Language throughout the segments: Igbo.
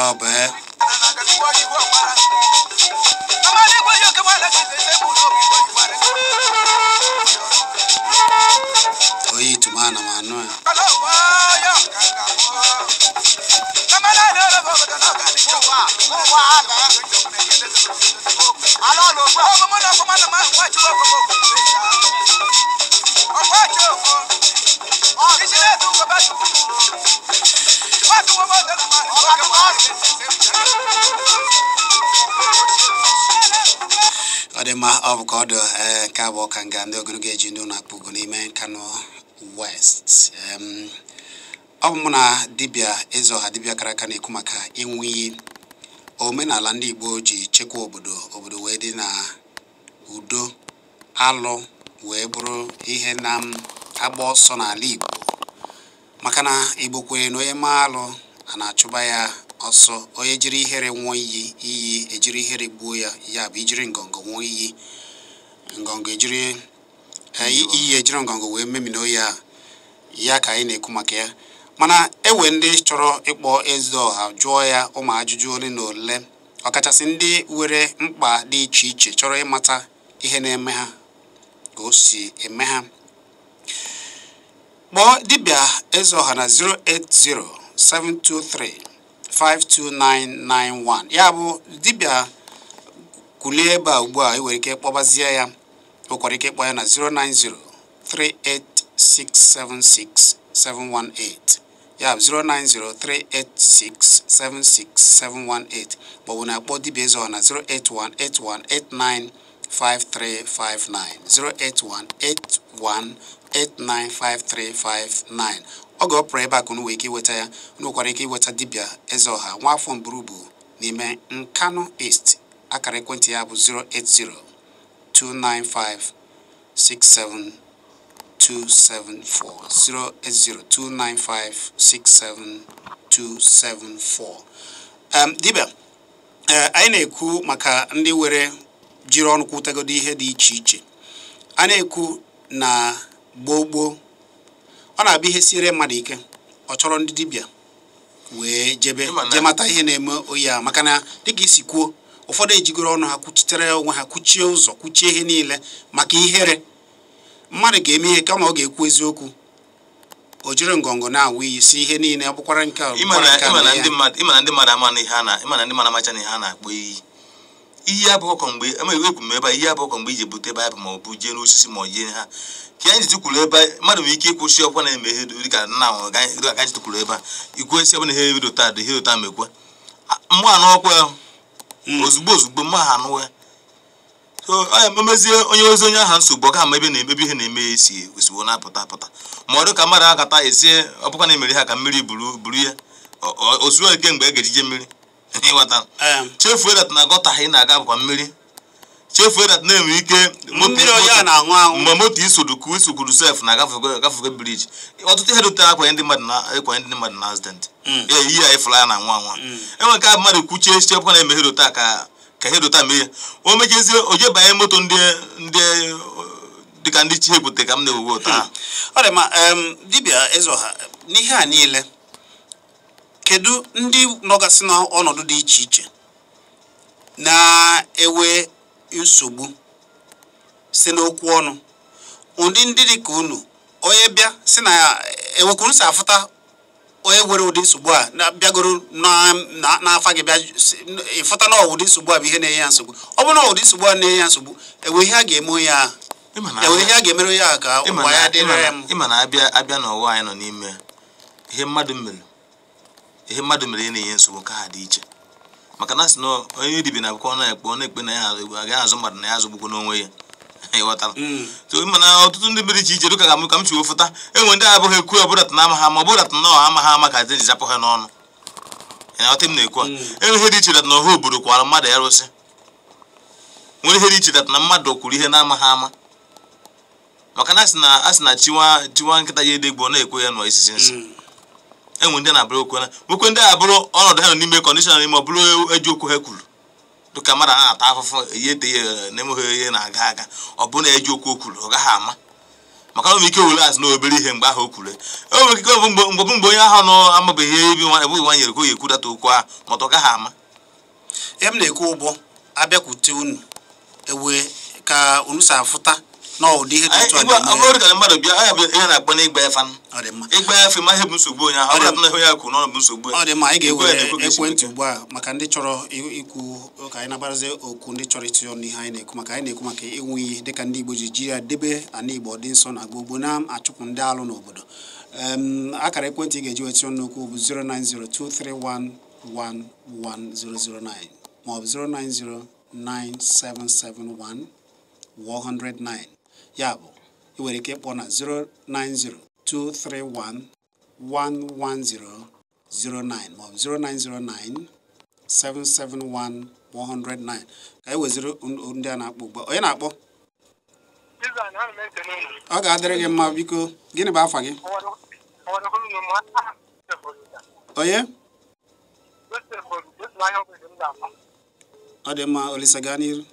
Ọ bụ e. Oyi tuma na m anụ ya. Ọ dị mma, ọ bụ ka ọ dị. Ee, nke abụọ ka nga ndị ogologo eji ndị ụlọ akpụ ugo n'ime Kano West. Ọ bụ mụ na dibịa Ezeọha, dibịa kara aka, na-ekwu maka ịnwụ iyi, omenala ndị Igbo ji chekwa obodo, obodo wee dị na udo, alụ wee bụrụ ihe na-agba ọsọ n'ala Igbo, maka na Igbo kwenyere na onye maa alụ, a na-achụba ya ọsọ. Onye jiri ihere nwụọ iyi, iyi ejiri ihere gbuo ya. Ya bụ, ijiri ngọngọ nwụọ iyi, ngọngọ ejiri iyi ejiri ngọngọ wee memina ya. Ya ka anyị na-ekwu maka ya. Mana ewe ndị chọrọ ịkpọ Ezeọha jụọ ya ụmụ ajụjụ ole na ole, ọkachasị ndị nwere mkpa dị iche iche, chọrọ ịmata ihe na-eme ha, ka o si eme ha, kpọọ dibịa Ezeọha na 08072352991. Ya bụ dibịa kulie ebe a ugbu a, ị nwere ike kpọbazie ya. Nwekwara ike ịkpọ ya na 09038676718, ya bụ 09038676718, maọbụ na-akpọ dibịa Ezeọha na 08181895359, 08181895359. Oge ọ pụrụ ebe a ka unu nwere ike iweta ya. Unu nwekwara ike iweta dibịa Ezeọha, nwaafọ Mburubu n'ime Nkanu East. Akara ekwentị ya bụ 080 295 67274, 08029567274. Dibịa, ee, anyị na-ekwu maka ndị were jiri ọnụ kwutegodo ihe dị iche iche. A na-ekwu na gboo gboo, ọ na-abịa ihe siere mmadụ ike, ọ chọrọ ndị dibịa wee jebe jee mata ihe na-eme oyi a, maka na dịka isi kwuo, ụfọdụ ejigoro ọnụ ha kwuchitere onwe ha, kwuchie ụzọ, kwuchie ihe niile maka ihere. Mmadụ ga-eme ihe kama ọ ga-ekwu eziokwu, o jiri ngọngọ na-awụ iyi si ihe niile ọ bụkwara nke a, ọ ịma bụkwara na nke a ịma na mere ya. Ndị mmadụ, ịma na ndị mmadụ ama na ihe a na, ịma na ndị mmadụ amacha na ihe a na-akpọ iyi. Iyi abụghị kọ mgbe ama ekwu m ebe a, iyi abụghị kọ mgbe iji bute baịbụl ma ọ bụ jee n'osisi ma ọ jee ha ka anyị ji kwuru ebe a. Mmadụ nwere ike ịkwụsị ọkwa na-eme ihe dịka nna ahụ dịka ka anyị kwuru ebe a, ikwu esi ebe na ihe ebido taa dị ihe taa mekwe mmụọ anụ ọkwa ya ozugbo ozugbo mmụọ ha anụwe. So ọ ya memezie onye ozi onye aha nsogbu, ọ ga ama ebe na-emebe ihe na-eme ya esi ozugbo na-apụta apụta, ma ọ dị ka mmadụ akata esi ọ bụkwa na emere ha ka mmiri buru buru ya ozuo eke mgbe e ga-ejije mmiri, ịghọta? Chefuo that na gutter ha ị na-aga bụkwa mmiri. Chefuo that na-enwe ike mmiri onye a na-aṅụ aṅụ. Mgbe moto isoduku isokwuru sef na-agafego agafego bridge, ọtụtụ ihe dotere akwanye ndị mmadụ na ekwanye ndị mmadụ na accident. Ya iyi a ịfụla ya na nwa nwa enwe nke mmadụ kwuchie echiche ọbụla na-eme hedota ka hedota mee ya, o mechezie o jee banye moto ndị dịka ndị chi ekwute ka m na-ewewe ụta ahụ. Ọ dị mma. Dibịa Ezeọha, n'ihe a niile Kedu ndị nọgasị n'ọnọdụ dị iche iche na-ewe nsogbu si n'okwu ọnụ, ụdị ndị dị ka unu, onye bịa si na ewekwuru si afụta onye nwere ụdị nsogbu a bịagoro n'afa gị bịa ịfụta na ụdị nsogbu a bụ ihe na-enye ya nsogbu? Ọ bụrụ na ụdị nsogbu a na-enye ya nsogbu, enwe ihe a ga-eme onye ahụ, enwe ihe a ga-emere onye ahụ ka ụwa ya dịrị ya mma? Ịma na abịa n'ụwa anyị nọ n'ime, ihe mmadụ mere na-enye nsogbu ka ha dị iche, maka na sị na onye dibịa na akwụkwọ na-ekpe ọ na-ekpe na ya agaghị azụ mmadụ na ya azụgbukwu n'onwe ya, ịghọtara? So mana ọtụtụ ndị mere iche iche dịka ka m si wefụta, enwe ndị abụghị ekwu ọbụla na ama ha ma ọbụla na ọha ama ha ama ka dị zapụ ha n'ọnụ. Ịghọta m na-ekwu a? Enwe ihe dị iche na ọha obodo kwara mmadụ arụsị, nwere ihe dị iche na mmadụ kwuru ihe na-ama ha ama, maka na asị na chiwa nkịta ya edegbu ọ na-ekwe ya nọ isisi nsị. Enwe ndị na-abụrụ okwu na nwekwe ndị abụrụ ọnọdụ ha nọ n'ime kọndishọn n'ime ọ bụrụ eji okwu ha kwuru, dịka mmadụ na-ata afụfụ ihe ete ya na-enweghị ihe na-aga aga, ọ bụ na eji okwu o kwuru ọ gaghị ama, maka na o nwere ike were azụ na obere ihe mgbe ahụ o kwuru. O nwere ike bụ mgbe onye ahụ nọ amabeghị ihe ebi nwa nyere ka o ekwudata okwu ahụ, ma ọ gaghị ama. Ihe m na-ekwu ụbọ abịakwute unu ewe ka unu si afụta na ụdị ihe dị otu a na-eme. Ọ bụrụ ka mmadụ bịa ihe na-akpọ n'ịgba efa, ịgba efe ma ihe bụ nsogbu onye ahụ, ọ bụrụ na ihe ya kwuru n'ọnụ bụ nsogbu. Ọ dị mma, anyị ga-ewere ekwentị ugbu a maka ndị chọrọ ikwu, ka anyị nabarazie okwu ndị chọrọ itinye ọnụ ihe anyị na-ekwu, maka anyị na-ekwu maka ịnwe iyi dịka ndị Igbo ji ji ya debe ana Igbo dị nsọ na gbogbo na-achụpụ ndị alụ n'obodo. Akara ekwentị ị ga-eji wee tinye ọnụ okwu bụ 09023111009 maọbụ 0909771 109. Ya bụ, ị nwere ike ịkpọ na 09023111009 maọbụ 0909771 109. Ka anyị weziri ndị a na-akpọ ugbu a. Onye na-akpọ? Ọ ga-adịrị gị mma, biko gịnị bụ afa gị? Onye? Ọ dị mma, Olisa, gaa n'iru.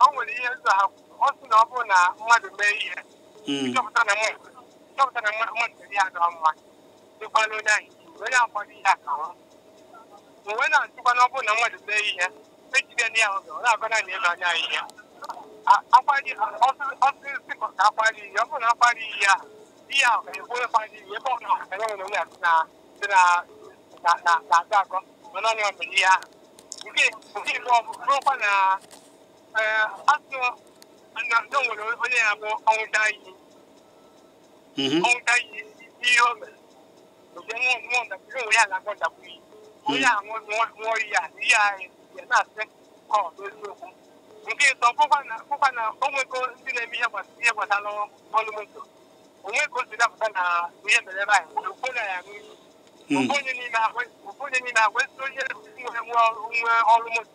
O nwere ihe eze ha kwuru, ọ sị na ọ bụrụ na mmadụ mee ihe, chọpụta na mmadụ mere ihe adọ mma, dịkwala onye ahụ onye akwado ihe aka hụ. Mgbe na-achịkwa na ọ bụrụ na mmadụ mee ihe, ejide ndị ahụ ọ na-agọ na ebe anya ihe ọsịsị ka akwari ihe, ọ bụrụ na akwari ihe ahụ ihe ahụ ga-ekwu onye kwari ihe ebe ọ na nwere onye asị na na-agọ agọ mana onye ọ mere ihe ahụ. Nke ịbụọ bụrụkwa na asụ na nwere onye ya bụ ọnwụcha iyi ọnwụcha iyi ihe o mere onwe ya na-agọ ndakwu iyi onye ahụ ṅụọ iyi a ihe ahụ ya na-asị ka ọ bụ eziokwu. Nke ịtọ bụkwa na o nwego ndị na-eme ihe gbasara ọlụ moto, onwe ka o si dapụta na ihe mere ebe ahụ okwu na ya ṅụ iyi, ofu onye n'ime ha wee sị onye nwe ọrụ moto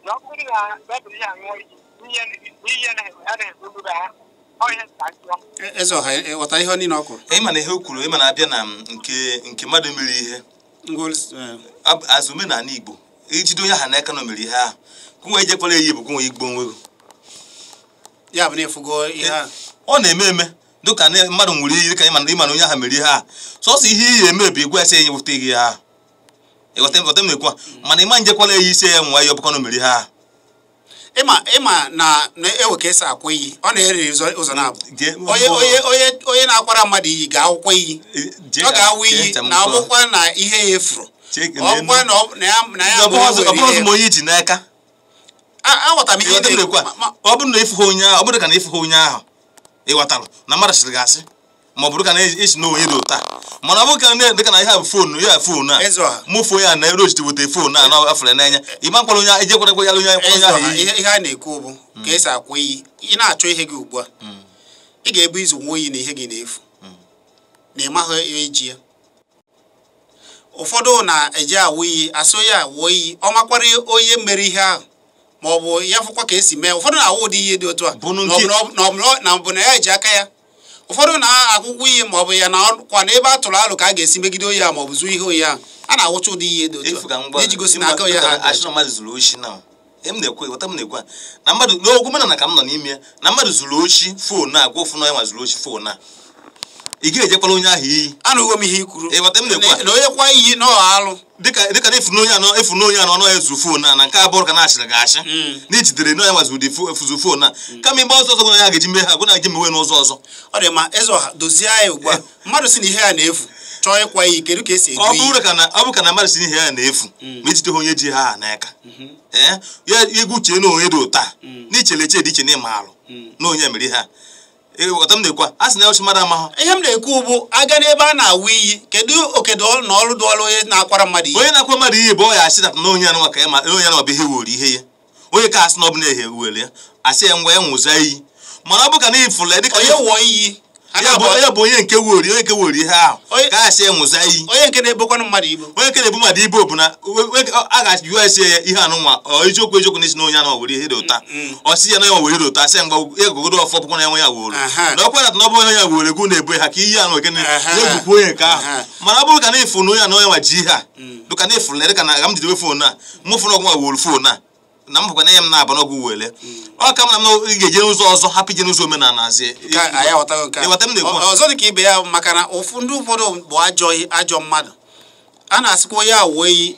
na ọ bụrụ na ọ bụrụ ihe aṅụọ iyi n'ihe anaghị ebulu ha. Eze ọha, ghọta ihe niile ọ kwuru? Ịma na ihe o kwuru, ịma na abịa na nke mmadụ mere ihe azụ omenala Igbo, ijide onye ahụ n'aka na o mere ihe ahụ kwunwe ejekwala eyi bụ kwunwe igbo onwe ya bụ na-efugo ihe ahụ ọ na-eme eme dịka mmadụ nwere iyi dịka ịma na onye ahụ mere ihe ahụ, sọsọ ihe iyi eme bụ igwe asị enye wụta gị ahụ. Ịghọta m na-ekwu a? Mana ịma njekwala eyi isi ya nwa ya ọbụkọ na o mere ihe ahụ. Ịma na ewe ka esi akwa iyi, ọ na-ere ụzọ na-abụ onye na-akwara mmadụ iyi ga-akwụkwọ iyi, ọ ga-awụ iyi na ọ bụkwa na ihe ya efuru, ọ bụkwa na ya ọbụghị onye iji n'aka. Aghọtara m ihe na-ekwu a. Ọ bụrụ na ịfụghị onye ahụ, ọ bụrụ ka na ịfụghị onye ahụ, ịghọtara na mmadụ sịrị gị asị, ma ọ bụrụ ka na esi na onye dị ụta, mana ọ bụrụ ka dịka na ihe a bụ foonu ya foonu a mụfuo ya na ere ojite weta foonu a na afọrọ n'anya, ịma nkwara onye ejekwara ya onye ahụ iyi. Ihe a na-ekwu bụ ka esi akwa iyi. Ị na-achọ ihe gị ugbu a, ị ga-ebu izu nwa oyi na ihe gị na-efu na ịmaghị eji ya. Ụfọdụ na-eji awụ iyi, asị onye awụ iyi, ọ makwara onye mere ihe ahụ ma ọ bụ ya fụkwa ka esi mee. Ụfọdụ na-awụ ụdị ihe dị otu a na ọ bụ na ya eji aka ya. Ụfọdụ na-akwụkwọ iyi ma ọ bụ ya na kwa na ebe a tụrụ alụ ka a ga-esi megide oyi a ma ọ bụ zuo ihe oyi ahụ. A na-awụcha ụdị ihe dị otu a iji gosi na aka onye ha. M na-ekwu, ghọta m na-ekwu a na mmadụ n'okwu omenala ka m nọ n'ime ya, na mmadụ zuru oshi phone a, gwa ụfụ na onye nwa zuru oshi phone a, ị ga-ejekwala onye ahụ iyi. Anụgo m ihe i kwuru. Ịghọta m na-ekwu a? Na onye kwa iyi na ọ alụ. Dịka na efu n'onye anọ, efu n'onye anọ ezu phone a, na nke abụrụ ka na-achịrị gị achị na ijidere na onye nwa zuru phone a, kama ịgba ọsọ ọzọ gụ na ya ga-eji mee ha, gụ na eji mewe n'ụzọ ọzọ. Ọ dị mma, eze ọha, dozie ya ugbu a. Mmadụ si na ihe ya na-efu chọọ ịkwa iyi, kedu ka esi ọ edu iyi? Bụrụ ka na ọ bụ ka na mmadụ si n'ihe ya na-efu ma ijide onye ji ha n'aka, ee, ya egwu chee na onye dị ụta na ichele eche dị iche na ịma alụ na onye mere ihe a. Ịghọta m na-ekwu a, a sị na ọchị mmadụ amahụ. Ihe m na-ekwu bụ aga n'ebe a na-awụ iyi, kedu okedo na ọrụ dụọrụ onye na-akwara mmadụ iyi? Onye na-akwa mmadụ iyi bụ ọ ya asị na onye anụnwa ka ya ma onye anụnwa bụ ihe were ihe ya, onye ka asị na ọ bụ na ihe were ya, asị ya ngwa ya nwụza iyi. Mana ọ bụ ka na ifụla dịka onye wụọ iyi ya bụ onye nke were, onye nke were ihe ahụ ka asị ya nwụza iyi. Onye nke na-ebokwanụ mmadụ ibo, onye nke na-ebu mmadụ ibo bụ na a ga-ajụ ya esi ya ihe anụnwa ọ eziokwu eziokwu na isi na onye anụnwa were ihe dị ụta, ọ sị ya na ya were ihe dị ụta, asị ya ngwa ya gogodo ọfọ bụkwa na ya nwe ya were na ọkwa na ọ bụ onye ya were gụ na-ebu ha ka iyi anụ ekene na-ebukwa onye nke ahụ. Mana ọ bụrụ ka na ịfụ na onye anụ onye nwa ji ihe a dịka na ịfụla dịka na m jidewe phone a, mụ fụna ọgwụ nwa were phone a na m bụkwa na ya m na-aba n'ọgwụ were ọ ka m na m ị ga-eje n'ụzọ ọzọ, hapụ ije n'ụzọ omenala azie. Ịghọta m na-ekwu ọzọ dị ka ibe ya, maka na ndị ụfọdụ bụ ajọ mmadụ. A na-asịkwa onye awụ iyi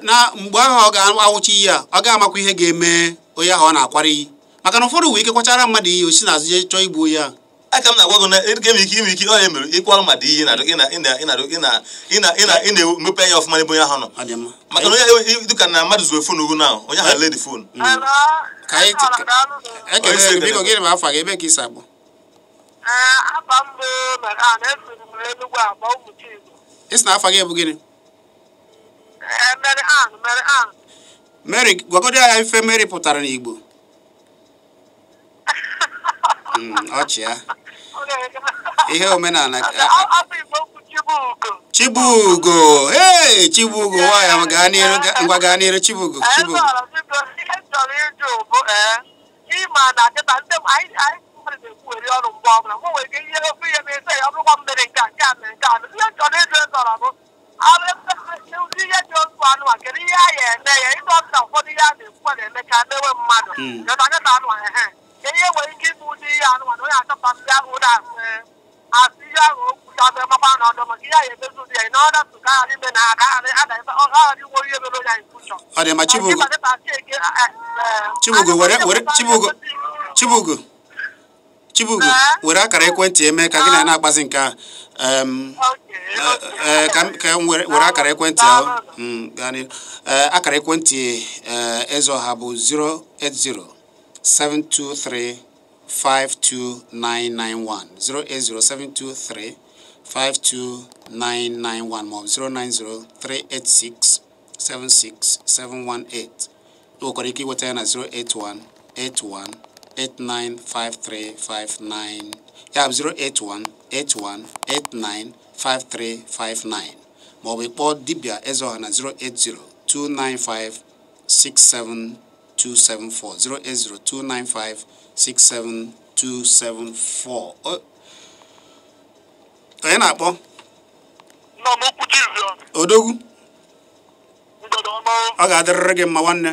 na mgbe ahụ ọ ga-awụcha iyi a, ọ ga-amakwa ihe ga-eme onye ahụ ọ na-akwara iyi, maka na ụfọdụ nwere ike kwachara mmadụ iyi osi n'azụ jee chọọ igbu onye ahụ. Aka m na-agwa gị na ike ime ike ọ ya mere ịkwara mmadụ iyi na ị na-emepe anya ọfụma n'ebe onye ahụ nọ, maka na onye dịka na mmadụ zuo phone ugwu na onye ahụ ledi phone. Ekele biko, gịnị bụ afa gị, ebe ka isi akpọ? Isi na afa gị bụ gịnị? Mary, gwagodo ya ife Mary pụtara n'Igbo. Ọchị ya ihe omenala. Chibugo, ee, Chibugo nwanyị, gaa n'iru, ngwa gaa n'iru Chibugo. Chibugo, ọ dị ma Chibugo, Chibugo were were Chibugo, Chibugo, Chibugo were akara ekwentị eme ka gị na na-akpazi nke a. Ka m were akara ekwentị ahụ gaa n'ihu. Akara ekwentị eze ọha bụ 080 723 52991, 080 723 52991 maọbụ 090 386 76718. Ị nwekwara ike ịnweta ya na 081 81 895359, ya bụ 081 81 895359, maọbụ ịkpọọ dibịa eze ọha na 080 295 67274, 080 295 67274. Onye na-akpọ? Odogwu, ọ ga-adịrịrị gị mma nwanne.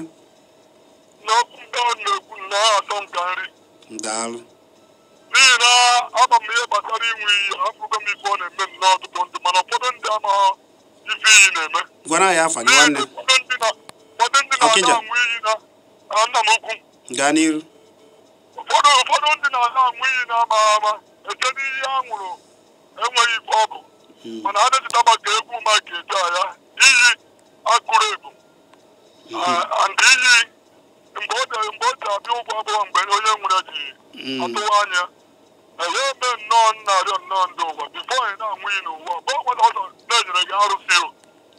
Daalụ. N'ihi na ama m ihe gbasara inwe iyi, afụgo m ife ọ na-eme nnọọ ọtụtụ ndị, mana ụfọdụ ndị amaghị ife iyi na-eme. Gwara ya afa gị nwanne. Ụfọdụ ndị na-aga anwụ iyi na nna m ukwu. Gaa n'iru. Ụfọdụ ndị na-aga anwụ iyi na-amaghị ama eche n'iyi a nwụrụ enweghị ife ọ bụ, mana ha na-echeta maka egwu maka eje ya iyi akụrụ ebu and iyi mgbe o ji abịa ụgwọ abụọ mgbe onye nwere ji atụwa anya enye eme nnọọ nna arịọ nnọọ ndị ụwa bifo anyị na-anwụ iyi n'ụwa mgbe ọbụla ọzọ na-enyere gị arụsị o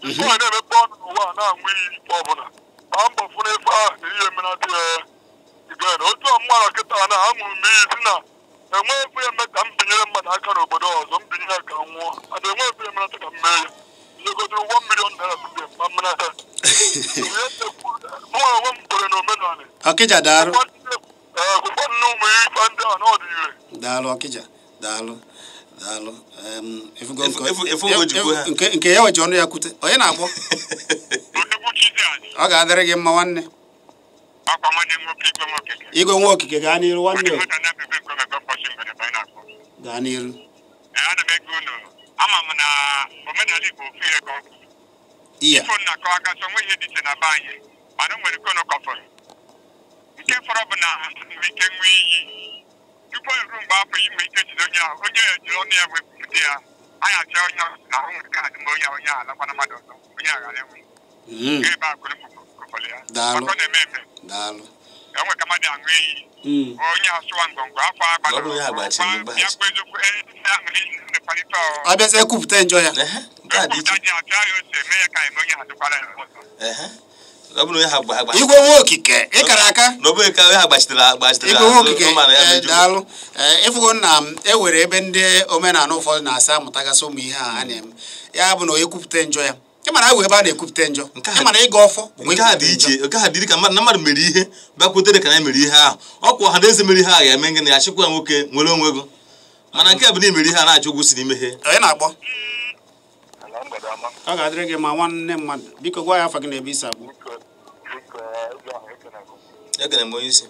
bifo anyị na-emepe ọnụ n'ụwa a na-anwụ iyi ikpe ọbụla gbaa mbọ fụ n'ife ahụ na ihe emenata ya igen. Otu ọmụmara kịta na aṅụrụ m iyi si na enwe efe eme ka m binyere mmadụ aka n'obodo ọzọ m binye ya ka m nwụọ ada enwe efe emenata ka m mee ya nyegodoro 1 million naira tupu ma mmenata. Mụ onwe m kwere n'omenala. Ọkịja daalụ. Ụfọdụ ụmụ ife ndị a n'ọdị ire. Daalụ Ọkịja, daalụ, daalụ. Nke ya weji ọnụ ya kwute. Onye na-akpọ? Ọ ga-adịrị gị mma nwanne. Ọkwa nwanne m nwoke Igwe Nwokike. Igwe Nwokike gaa n'iru nwanne. Gaa n'iru. Ana m ege unu. Ama m na omenala Igbo ofu ihe ka ọ bụ. Iya. Ifo na-akọ aka so nwe ihe dị iche na be anyị, mana o nwere ikono kọfọrọ. Nke fọrọ bụ na nwere ike nwee iyi. Tupu eru mgbe afọ inwe ike jide onye ahụ, onye ya jiri ọnụ ya wee kwupụta ya. Anyị achọ onye na ahụ nwere kaadị ma onye onye alakwana mmadụ ọzọ, onye aghara enwe. Ebe a kụrụ kọfọrọ ya. Daalụ. Maka ọ na-eme eme. Daalụ. Enwe ka mmadụ aṅụ iyi. Onye asụwa ngọngọ afọ agbadoro. Ọ bịazie kwupụta njọ ya. Igwe Nwokike ị kara aka. Igwe Nwokike daalụ. Ịfụgo nna m e were ebe ndị omenala ụfọdụ na-asa amụtagasị ụmụ ihe a na-eme. Ya bụ na onye kwupụta njọ ya. Ị mara ewe ebe a na-ekwupụta njọ. Ị mara ịga ọfọ bụ nke a dị iche. Nke a dị ka na mmadụ mere ihe bịakwutere ka na mere ihe ahụ. Ọ kwa ọha na eze mere ihe ahụ ya eme gịnị ya chịkwa nwoke nwere onwe ego. Mana nke a bụ na imere ihe a na-achọ ụgwụ si n'ime ihe. Onye na-akpọ? Ọ ga-adịrị gị ma nwanne mmadụ. Biko gwa ya afa gị na ebe isi akpọ. Ekene m onye isi.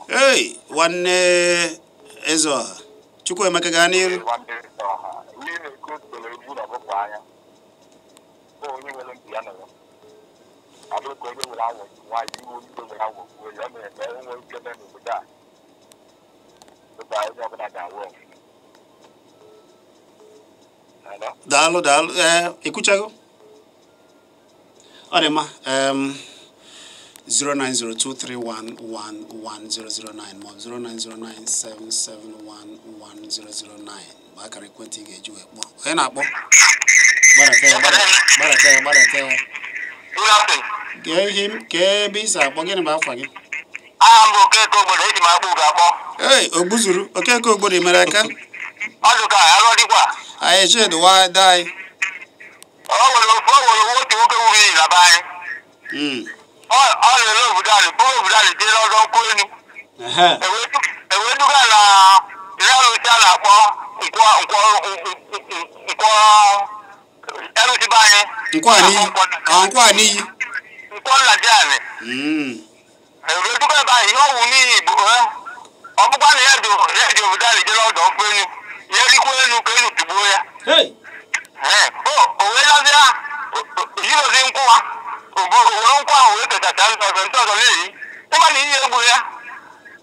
Ei, nwanne Ezeọha. Chukwuemeka gaa n'iru. Daalụ daalụ. Ekwuchago? Ọ dị mma. 09023111009 ma 09097711009 bụ akara ekwentị ị ga-eji wee kpọọ. Onye na-akpọ? Gbadata ya, gbadata ya, gbadata ya. Kee ebe isi akpọ, gịnị bụ afa gị? Aha m bụ Okeke Ogbodo, eji m akpọ ugo akpọ. Ei, Ogbuzuru, Okeke Ogbodo mere aka? Ọdụ ka, alụ dịkwa. Anyị echedowa dai. O nwere ofu, o nwere otu nwoke wuru iyi na be anyị. Ọ na-ele obodo anyị, kpọrọ obodo anyị jee n'ọzọ nkwụ elu. Ewee duga na ihe arụsị a na-akpọ nkwọ nkwọ arụsị be anyị. Nkwọ a n'iyi. Nkwọ nna di anyị. Ewee duga ebe anyị, ihe ọwụ n'iyi bụ ọ bụkwa na ya ji obodo anyị jee n'ọzọ nkwụ elu. Ya rikwa elu ka elu tugbuo ya. O wee lazịa yirozi nkwụwa. Owere nkwụ ahụ wee kechacha ndị ọzọ ndị ọzọ na-eyi. Ịma na iyi egbu ya.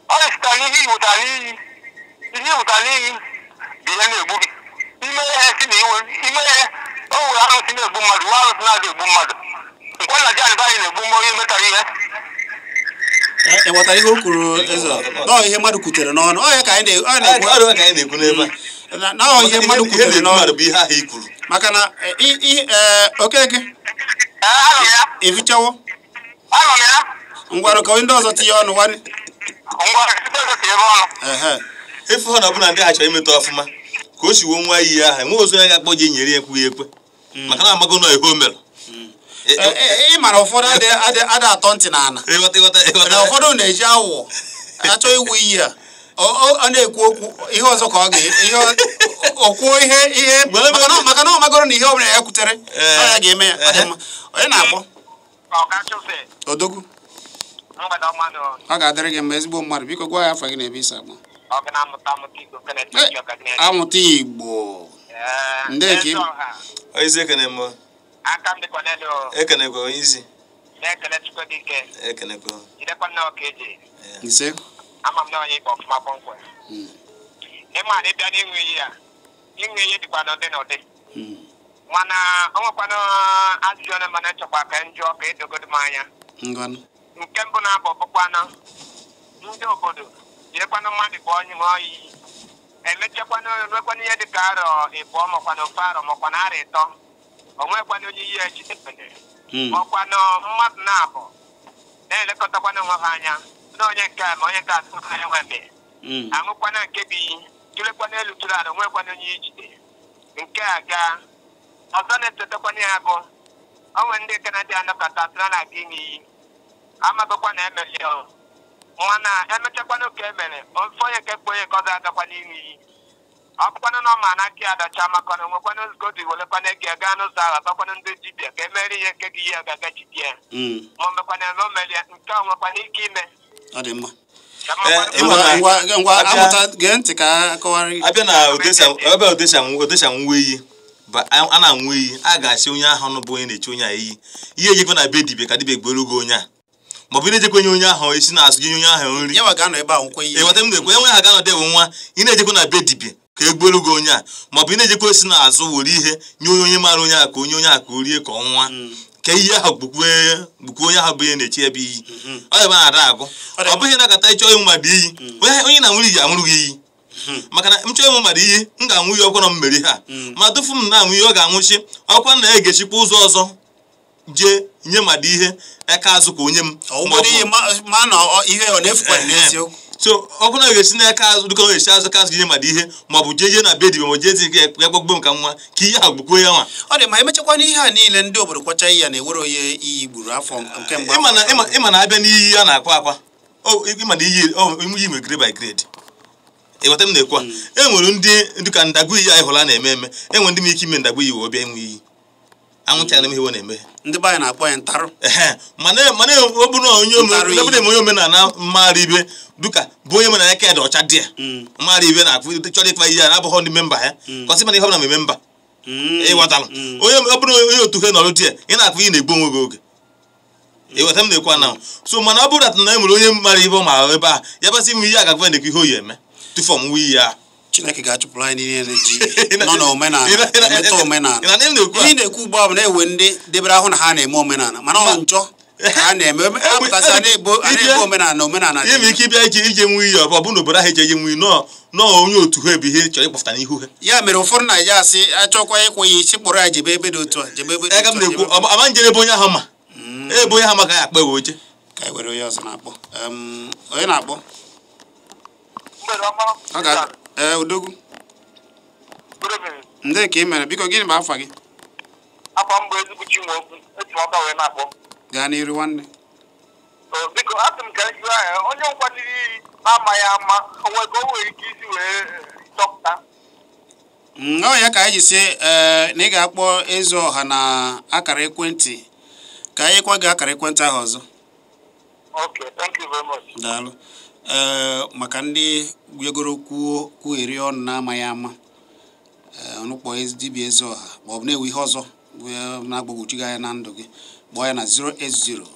Ọ sita n'ihe iwụta n'iyi. Ihe iwụta n'iyi bụ ihe na-egbu gị. Ime ihe si na iwe ime ihe o nwere arụsị na-egbu mmadụ, nwa arụsị na-adị egbu mmadụ. Nkwọ na ji anyị na-egbu mmụọ onye metara ihe. Ị ghọtara ihe o kwuru Eze? Nọọ ihe mmadụ kwutere n'ọnụ. Ọ ya ka anyị na-ekwu n'ebe a. Na ọ ihe mmadụ kwutere n'ọnụ. Bụ ihe ahụ i kwuru. Maka na Okeke efichawo ngwarụ ka ndị ọzọ tinye ọnụ nwanne. Efu ha na ọbụla ndị ha chọrọ imetụ ọfụma ka o si wuo nwa iyi ahụ enwe ozu onye ga-akpọ ji nyere ya ekwughị ekwe maka na amago nọ ihe o mere. Ị mara ụfọdụ ada atọ ntị n'ala. Na ụfọdụ na-eji aghụghọ achọ iwu iyi a. Ọ na-ekwu okwu ihe ọzọ ka ọ ga okwuo ihe ihe maka na ọ magoro na ihe ọ bụla ya kwutere ọ ya ga-eme ya. Ọ dị mma. Onye na-akpọ? Odogwu. Ọ ga-adịrị gị mma ezigbo mmadụ. Biko gwa ya afa gị na ebe isi akpọ. Amụta Igbo. Ndị ka Onye ekene m. Ekenekwa onye isi. Ekenekwa. Ise. Ama m na onye Igbo ọfụma kpọmkwem. Ịma na ịbịa n'ịṅụ iyi a, ịṅụ iyi dịkwa n'ụdị n'ụdị. Mana o nwekwanụ ajụjụ ọnụ mana nchọkwa ka njụọ ka edogodo m anya. Nke mbụ na-abụ bụkwanụ ndị obodo jirekwanụ mmadụ bụ onye ṅụọ iyi. Emechakwanụ nwekwanụ ihe dịka arọ ịbụọ makwanụ ofe arọ makwanụ arọ ịtọ. O nwekwanụ onye iyi ejidebere. Makwanụ mmadụ na-abụ na-elekọtakwanụ onwe ha anya. Na onye nke a ma onye nke atụ anya nwe mbe. Aṅụkwana nke bụ iyi, tụlekwana elu tụrụ ala, nwekwana onye ijide. Nke a gaa. Ọzọ na-echetakwana ya bụ o nwere ndị nke na-adị anọkọta atụrụ na-aga ime iyi. Amagokwa na emere ya. Mana emechakwana ka emere, ofe onye nke kpọ onye nke ọzọ agakwa n'ime iyi. Ọ bụkwanụ na ọ ma na aka ya dacha maka na onwekwanụ nzukọ dị welekwana ego ya gaa n'ụzọ ahụ bakwanụ ndị dibịa ka emere ihe nke gị ihe ga-aga jide ya. Ma o mekwana eme o mere ya nke a nwekwana ike ime. Ọ dị mma. Ngwa amụta gee ntị ka akọwara gị. Abịa na Odesha nwe iyi a na-anwụ iyi a ga-asị onye ahụ nụ bụ onye na-eche onye a iyi ihe ejekwe na be dibịa ka dibịa gboro gị onye a ma ọ bụ ị na-ejekwe nye onye ahụ esi na-asụ gị nye onye ahụ nri ịghọta m na-ekwe enwe ha ga-anọdụ ewe nwa ị na-ejekwe na be dibịa ka e gbuoro gị onye a ma ọ bụ ị na-ejekwe esi n'azụ were ihe nye onye mara onye a ka onye onye a ka o rie ka ọ nwa ka iyi ahụ gbukwe onye ahụ bụ ihe na-eche ebe iyi ọ ebe a na-ada agụ ọ bụghị na-akata ịchọ ịnwụ mmadụ iyi onye na-anwụrụ iyi anwụrụ gị iyi maka na m chọọ ịnwụ mmadụ iyi m ga-anwụ iyi ọkwa na mmeri ha ma tufu m na-anwụ iyi ọ ga-anwụchi ọkwa na ya ga-echikwa ụzọ ọzọ jee nye mmadụ ihe aka azụ ka onye m so ọkụ na ga-esi n'aka azụ dịka ọ ga-esi azụ ka azụ nye mmadụ ihe ma ọ bụ jee jee na be dibịa ma ọ jee zi ya gbagbo m ka nwa ka ihe ahụ gbukwuo ya nwa ọ dị ma emechakwana ihe a niile ndị obodo kwacha iyi ya na-ewere onye iyi gburu afọ nke mgbe ịma na abịa n'iyi a na-akwa akwa ịma na iyi nwe grade by grade ịghọta m na-ekwu e nwere ndị dịka ndagbu iyi anyị hụrụ a na-eme eme e nwere ndị m ike ime ndagbu iyi wee bịa enwe iyi anwụchara m ihe na-eme ndị be anyị na-akpọ ya ntarụ mana ọ bụrụ onye eme onye omenala mara ibe dịka bụ onye omenala ka dị ọcha dị ya mara ibe na-akpụ chọrọ ịkpa ihe a na-abụghọ ndị memba ya kọsị mana ihe ọbụla ma memba ịghọtalụ onye ọ bụrụ onye otu he nọrọ di ya ị na-akpụ ihe na-egbu onwe gị oge ịghọta m na-ekwu ana so mana ọ bụrụ na e nwere onye mara ibe ọ ma ebe a ya basị ime ihe a ga-agwa na-ekwu ihe o yi eme tufu ọmụwa iyi ya Chineke ga-achụpụrụ anyị niile ji nọ n'omenala emeta omenala ihe na-ekwu ugbu a bụ na-ewe ndị debere ahụ na ha na-eme omenala mana ọ njọ ka ha na-eme apụtasị a na-ebo omenala na omenala ihe nwere ike ịbịa ije ije nwe iyi ọ bụ n'obodo ahụ eji eje nwe iyi nọọ onye otu ha bụ ihe chọrọ ịkpọfụta n'ihu ha ya mere ụfọdụ na-eji asị achọkwa ịkwụ ya isi kpọrọ ya jebe ebe dị otu a jebe ebe dị otu a ama njere ebe onye ahụ ma ebe onye ahụ ma ka ya akpa ewe oche ka e were onye ọzọ na-akpọ onye na-akpọ ee Odogwu ndị ka ị mere biko gịnị bụ afa gị afọ mbụ ezigbo Chinwokwu eji m ọka wee na-akpọ gaa n'iru nwanne biko asị m ka m jụọ ya onye nkwaliri iyi na-amaghị ama onwe ka o nwere ike isi wee chọpụta ọ ya ka anyị ji si na ị ga-akpọ Eze Ọha na akara ekwentị ka anyị kwa gị akara ekwentị ahụ ọzọ. Okay, thank you very much. Daalụ. Maka ndị gwegoro kwuo kwugheri ọnụ na-amaghị ama ọnụ kpọọ dibịa Eze Ọha ma ọ bụ na-ewe ihe ọzọ na-agbagwoju gị anya na ndụ gị kpọọ ya na 080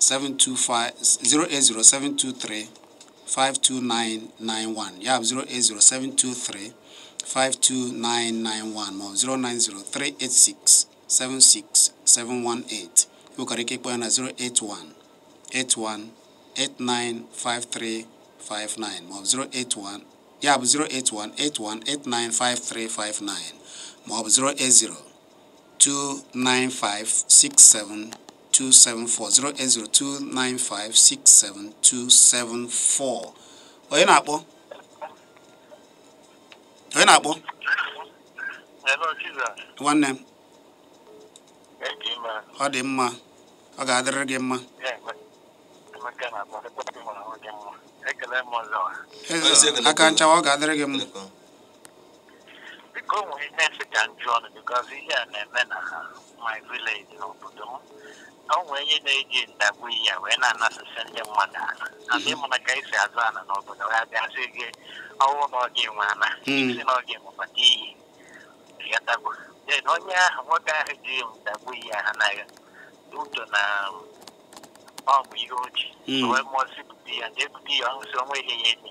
08072352991 ya bụ 08072352991 ma ọ bụ 09038676718 ị nwekwara ike ịkpọ ya na 08181895359 ma ọ bụ 081 ya bụ 08181895359 ma ọ bụ 08029567274 08029567274. Onye na-akpọ? Onye na-akpọ? Nwanne m. Ọ dị mma, ọ ga-adịrị gị mma. Aka nchawa ọ ga-adịrị gị mma. Biko nwere ihe nsị ka njụ ọnụ because ihe a na-eme na my village n'obodo m o nwere ihe na-eji ndagbu ya wee na-anasịsị ndị mmadụ ala and ịmụna ka esi azụ ala n'obodo ya bịa sị gị ọnwụ na ọ ga-enwe ala si na ọ ga-enwekọta iyi ghọtago. Then onye ahụ nwoke ahụ ji ndagbu ya ha na udo na ọ bụ ihe oji wee mụọ si bute ya ndị ebute ya ọnwụsị onwe ihe ya enye.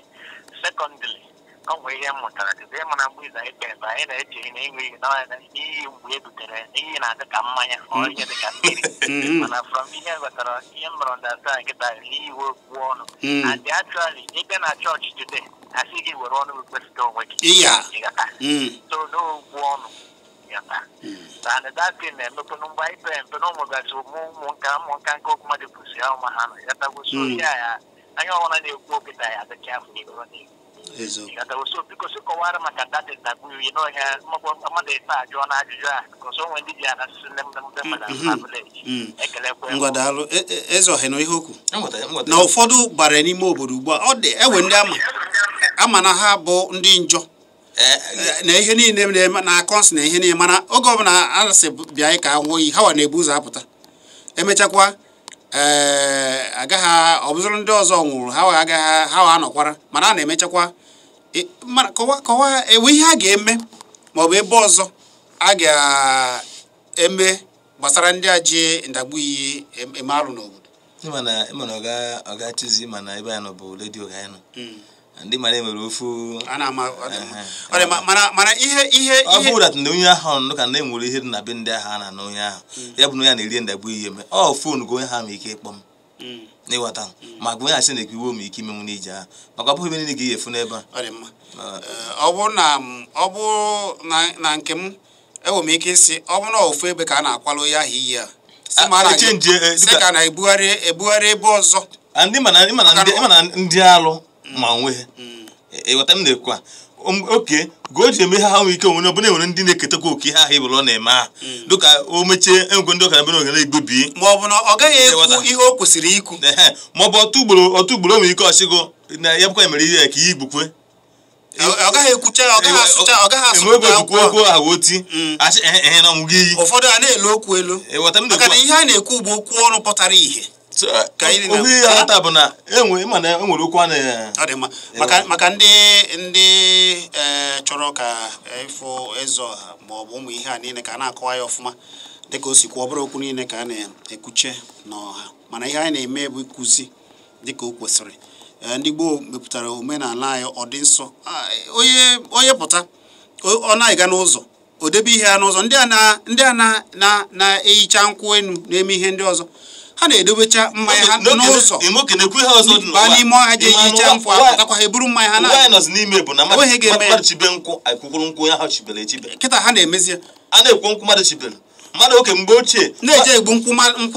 Secondly, ọ nwere ihe m mụtara dịbe ịmara mgbe izu anyị kpere anyị na-eche na ịṅụ iyi n'iyi mgbe e butere iyi na-adị ka mmanya ọ ihe dị ka mmiri mana from ihe ghọtara ihe m mere ndasa nkịta n'iyi okwu ọnụ and actually ị bịa na chọọchị today asị gị were ọnụ kwesịta onwe gị ịghọta so n'okwu ọnụ ịghọta and that thing na-emekwanụ mgbe anyị pere mpe na ụmụgasị ụmụ nka nke okwu mmadụ kwụsị ahụ ma ha nọ ịghọtagwo so ya anya ọbụla na-ekwu okịta ya adịcha afọ n'ihu n'ihu. So biko sị kọwara maka data ndagbu iyi n'ọhịa mmadụ ife ajụọ na ajụjụ a because onwe ndị ji anasịsị ndị mmadụ na village. Ekelekwe ngwa daalụ Eze Ọha na ihe okwu na ụfọdụ bara n'ime obodo ugbu a ọ dị ewe ndị ama na ha bụ ndị njọ Na ihe niile na-eme na akọnsị na ihe niile, mana oge ọbụla a sị bịa ka nwụọ iyi, ha wa na-ebu ụzọ apụta. Emechakwa agaghị ọ bụzụrụ ndị ọzọ nwụrụ, ha wa agaghị, ha wa anọkwara, mana a na-emechakwa. Mana kọwa ewe ihe a ga-eme maọbụ ebe ọzọ a ga-eme gbasara ndị a ji ndagbu iyi eme arụ n'obodo. Ịma na ọ ga-achịzi, mana ebe anyị nọ bụ redio ka anyị nọ. Ndị mara enwere ofu a na-ama ọ dị mma. Ọ dị mma, mana ihe ihe ọ ihe bụrụ that na onye ahụ nọ ka na enwere ihe dị na be ndị ahụ a na-ana onye ahụ, ya bụ na onye a na-eri ndagbu iyi eme ọ foonu ka onye ha ma ike ịkpọ m n'ịghọta, maka onye asị na-ekwu iwe m ike imenwu n'ije ahụ, maka ọ bụghị ebe niile ka ị ga-efu n'ebe a. Ọ dị mma. Ọ bụrụ na ọ bụrụ na nke m enwere m ike isi ọ bụrụ na ofu ebe ka a na-akwalụ onye ahụ iyi a, sị ma a na- sị ka na-ebugharị ebugharị ebe ọzọ. Ndị mana ịma na ndị alụ ma onwe ha ịghọta m na-ekwu a, oke ka o ji eme ha nwee ike onwe ọbụla enwere ndị na-eketakwa oke ha ahụ ịbụrụ ọ na-eme ha dịka o mechie enwekwe ndị ọkara bere oghere egbubie, ma ọ bụ na ọ gaghị ekwu ihe o kwesịrị ikwu, ma ọ bụ ọtụ ugboro o nwere ike ọsịgo na ya bụkwa mere ihe ka ihe igbukwe, ọ gaghị ekwucha, ọ gaghị asụcha, ọ gaghị asụpụta okwu okwu ahụ oti asị ehe na ọnwụ gị iyi. Ụfọdụ a na-elu okwu elu maka na ihe a na-ekwu bụ okwu ọnụ pụtara ihe. Ohu ihe aghọta bụ na enwe ma na enwere okwu a na ọ dị mma maka ndị chọrọ ka ịfụ eze ọha ma ọ bụ ụmụ ihe a niile ka a na-akọwa ya ọfụma dịka o si kwuo, ọ bụrụ okwu niile ka a na-ekwuche n'ọha, mana ihe anyị na-eme bụ ịkụzi dịka o kwesịrị. Ndị gboo mepụtara omenala anyị ọ dị nsọ. Onye pụta ọ na-aga n'ụzọ o debe ihe ya n'ụzọ, ndị a na-ehicha nkwụ enu na-eme ihe ndị ọzọ, ha na-edobecha mmanya ha n'ụzọ baa n'ime ọhịa jee hicha nkwụ, apụtakwa ha eburu mmanya ha na kịta ha na-emezi a na-ekwu nkwụ mmadụ chibere mmadụ oke mgbe ochie na-eje egbu nkwụ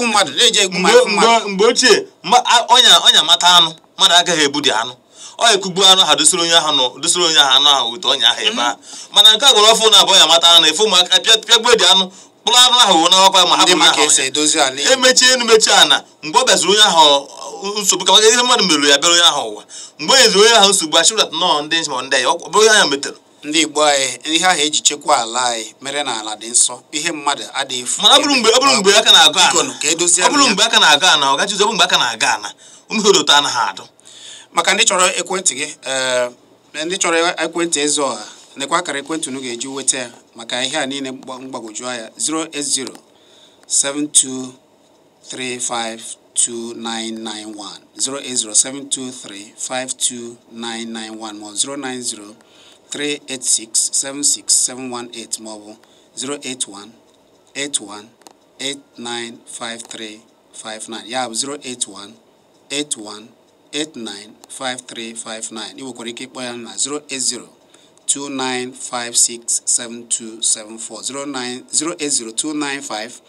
mmadụ na-eje egbu mmadụ mgbe ochie ọnya mata anụ mmadụ agaghị ebu dị anụ ọ ekugbu anụ ha dosiri onye ahụ nọ dosiri onye ahụ anụ ahụ wete ọnya ahụ ebe ahụ, mana nke a gwara ọfụ na-abụ ọnya mata anụ efe ụmụaka pịagbuo dị anụ kpụrụ anụ ahụ wụ n'ọkwa ma hapụ ahụ emechie enu mechie ana mgbe ọ bịaziri onye ahụ nsogbu ka maka ihe mmadụ merụrụ ya bịara onye ahụ ụwa mgbe o nyeziri onye ahụ nsogbu achịrịat nọọ ndị nche ma ndị ya ọ bụrụ onye ahụ metere. Ndị Igbo anyị ihe ahụ eji chekwa ala anyị mere na ala dị nsọ, ihe mmadụ adịghị efu. Mana ọ bụrụ mgbe aka na-agụ ana, ọ bụrụ mgbe aka na-agụ ana, ọ gachizi ọ bụrụ mgbe aka na-aga ana ụmụ ihe odoto anaghị adụ. Maka ndị chọrọ ekwentị gị, ndị chọrọ ekwentị eze ọha, nekwa akara ekwentị unu ga-eji nweta ya maka ihe a niile mgbagwoju anya: 08072352991, 08072352991 ma 09038676718 ma ọ bụ 08181895359, ya bụ 08181895359. Ị nwekwara ike ịkpọ ya na 08029567274,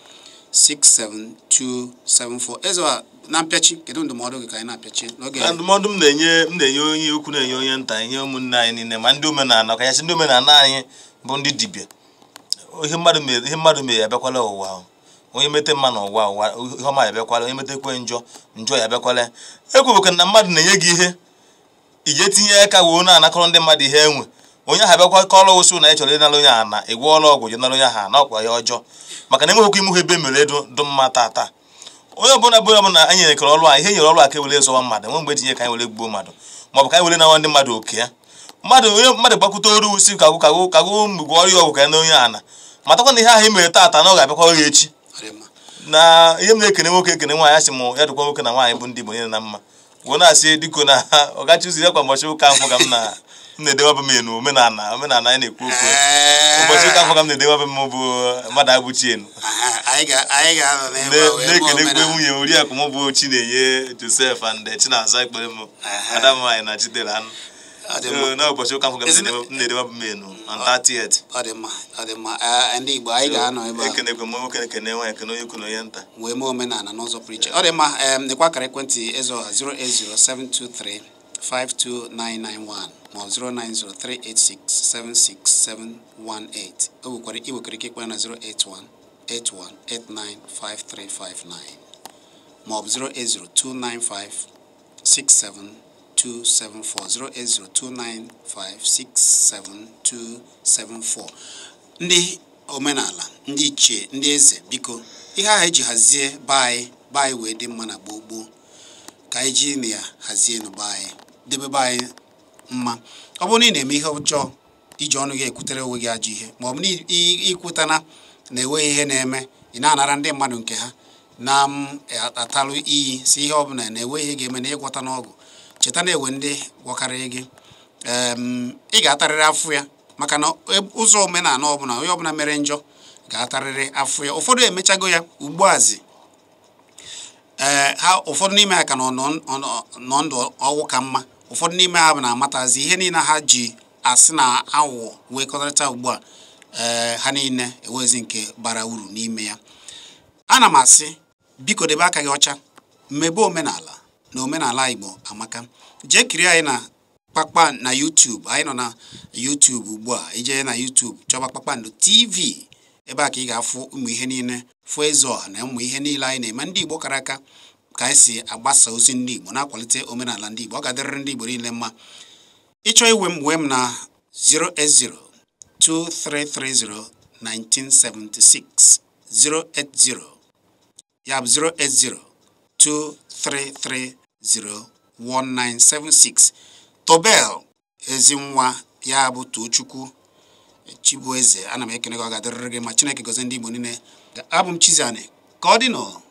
08029567274. Eze ọha, na mpịachi, kedu ndụmọdụ gị ka anyị na-apịachi n'oge? Ndụmọdụ m na-enye onye ukwu na-enye onye nta, enye ụmụnne anyị niile ma ndị omenala, ọkachasị ndị omenala anyị bụ ndị dibịa. Ihe mmadụ mere abịakwala ụwa, onye mete mma n'ụwa ụwa ihe ọma ya abịakwala, onye metekwe njọ njọ ya abịakwala. Ekwebụka na mmadụ na-enye gị ihe ije tinye aka wee na-anakọrọ ndị mmadụ ihe enwe, onye ahụ abịakwa kọrọ ụsụ na ị chọrọ ịnara onye ahụ na ịgwọọla ọgwụ je nara onye ahụ na ọkwa ya ọjọọ, maka na enweghịkwa imụhụ ebe mere edo dụ mma tata. Onye ọbụla bụ onye ọbụla anyị nyekọrọ ọrụ a, ihe nyere ọrụ a ka ewere zọwa mmadụ, enwe mgbe etinye ka anyị were gbuo mmadụ ma ọ bụ ka anyị were nawa ndị mmadụ oke ya. Mmadụ onye mmadụ gbakwute oru si kagụ kagụ kagụ mgbe ọrịa ọgwụ ka ya na onye ana matakwa na ihe ahụ i mere tata na ọ ga-abịakwa ya echi. Na ihe m na-ekene nwoke ekene nwaanyị asị m ya dịkwa nwoke na nwaanyị bụ ndị Igbo niile na mma, wee na-asị dịko na ọ gachizi ya kwa ụbọchị ụka mfụ ka m na-edewabụ m enu omenala omenala anyị na-ekwu okwu ụbọchị ụka mfụ ka m na-edewabụ m bụ mmadụ abụchi enu na-ekenekwe nwunye oriakụ m bụ Chinenye Joseph and Chinaza ekpere m ada m nwaanyị na Chidera anụ n'ụbọchị ụka mfụ ka m na-edewabụ m enu on 30th. Ọ dị mma, ọ dị mma. Ndị Igbo anyị ga-anọ ebe a ekenekwe m nwoke ekene nwaanyị ekene onye ukwu na onye nta wee mee omenala n'ụzọ pụrụ iche. Ọ dị mma. Nekwa akara ekwentị eze ọha 08072352991 ma 09038676718. O nwekwara ị nwekwara ike ịkpọ ya na 08181895359 ma ọ bụ 08029567274. 274 08029567274. Ndị omenala, ndị ichie, ndị eze, biko ihe ahụ eji hazie be anyị wee dị mma na gboo gboo, ka anyị ji na ya hazie nụ be anyị, debe be anyị mma. Ọ bụrụ na ị na-eme ihe ọjọọ, iji ọnụ gị ekwutere onwe gị ajọ ihe, ma ọ bụ na ikwutana na enweghị ihe na-eme, ị na-anara ndị mmadụ nke ha na m atalụ iyi si ihe ọbụla na-enweghị ihe ga-eme na ịgwọta n'ọgwụ, cheta na ewe ndị gwọkarịrị gị, ị ga-atarịrị afụ ya, maka na ụzọ omenala ọbụla onye ọbụla mere njọ ga-atarịrị afụ ya. Ụfọdụ emechago ya ugbuazi, ee ha ụfọdụ n'ime ha ka nọ nọ ndụ ọnwụ ka mma, ụfọdụ n'ime ha bụ na-amatazi ihe niile ha ji asị na aghụghọ wee kọtarịta ugbu a, ee ha niile ewezi nke bara uru n'ime ya. Ana m asị biko debe aka gị ọcha, mmebe omenala na omenala Igbo amaka. Jee kirie anyị na Kpakpando na YouTube, anyị nọ na YouTube ugbu a. Ije na YouTube chọba Kpakpando TV, ebe a ka ị ga-afụ ụmụ ihe niile, fụ eze ọha na ụmụ ihe niile anyị na-eme. Ndị Igbo kara aka ka anyị si agbasa ozi ndị Igbo na-akwalite omenala ndị Igbo. Ọ ga-adịrịrị ndị Igbo niile mma. Ịchọ iwe m wee m na 08023301976, 080 ya bụ 08023301976. Tobel Ezinwa ya bụ Tochukwu Chibueze, ana m ekene gị, ọ ga-adịrịrị gị ma Chineke gozie ndị Igbo niile. Abụ m Chiziani, ka ọ dị nọ.